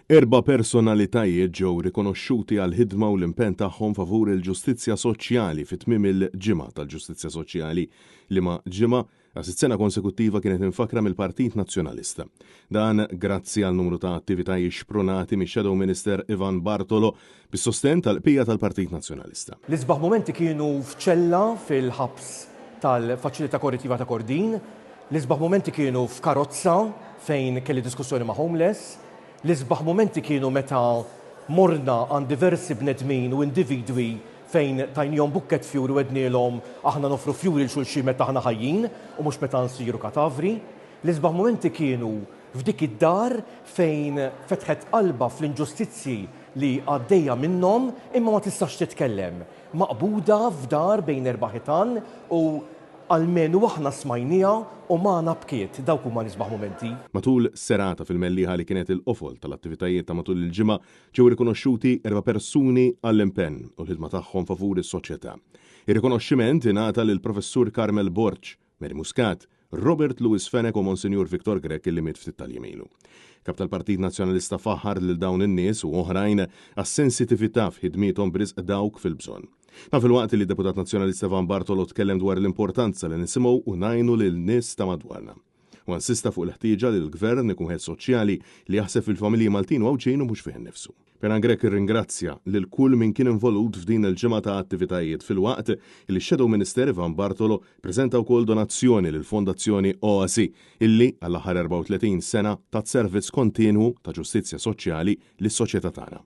Erba' personalitajiet ġew rikonoxxuti għall-ħidma u l-impenn tagħhom favur il-ġustizzja soċjali fi tmiem il-Ġimgħa tal-Ġustizzja Soċjali, liema ġimgħa għas-sitt sena konsekuttiva kienet imfakkra mill-Partit Nazzjonalista. Dan grazzi għal numru ta' attivitajiet xprunati mix-Shadow Minister Ivan Bartolo bis-sostenn tal-qbija tal-Partit Nazzjonalista. L-isbaħ mumenti kienu f'ċella fil-ħabs tal-Faċilità Korrettiva ta' Kordin. L-isbaħ mumenti kienu f'karozza fejn kelli diskussjoni ma' homeless. L-isbaħ mumenti kienu meta morna għand diversi bnedmin u individwi fejn tajnihom bukkett fjuri u għednielhom aħna noffru fjuri 'l xulxin meta aħna ħajjin u mhux meta nsiru katavri. L-isbaħ mumenti kienu f'dik id-dar fejn fetħet qalbha fl-inġustizzji li għaddejja minnhom imma ma tistax titkellem. Maqbuda f'dar bejn erba' ħitan u Almenu aħna smajniha u magħna bkiet. Dawk huma l-isbaħ mumenti. Matul serata fil-Mellieħa li kienet il-qofol tal-attivitajiet ta' matul il-ġimgħa, ġew rikonoxxuti erba' persuni għall-impenn u l-ħidma tagħhom favur is-soċjetà. Ir-rikonoxximent ingħata lill-Professur Carmel Borg, Mary Muscat, Robert Louis Fenech u Monsinjur Victor Grech li miet ftit tal-jiem ilu. Kap tal-Partit Nazzjonalista faħħar lil dawn in-nies u oħrajn għas-sensitività f'ħidmiethom b'risq dawk fil-bżonn. Dan filwaqt li d-Deputat Nazzjonalista Ivan Bartolo tkellem dwar l-importanza li nisimgħu u ngħinu lil nies ta' madwarna. Huwa insista fuq il-ħtieġa li l-Gvern ikun wieħed soċjali li jaħseb fil-familji Maltin u Għawdxin u mhux fih innifsu. Bernard Grech irringrazzja lil kull min kien involut f'din il-ġimgħa ta' attivitajiet filwaqt li x-Shadow Minister Ivan Bartolo ppreżenta wkoll donazzjoni lill-Fondazzjoni Oasi illi għall-aħħar 34 sena tat servizz kontinwu ta' ġustizzja soċjali lis-soċjetà tagħna.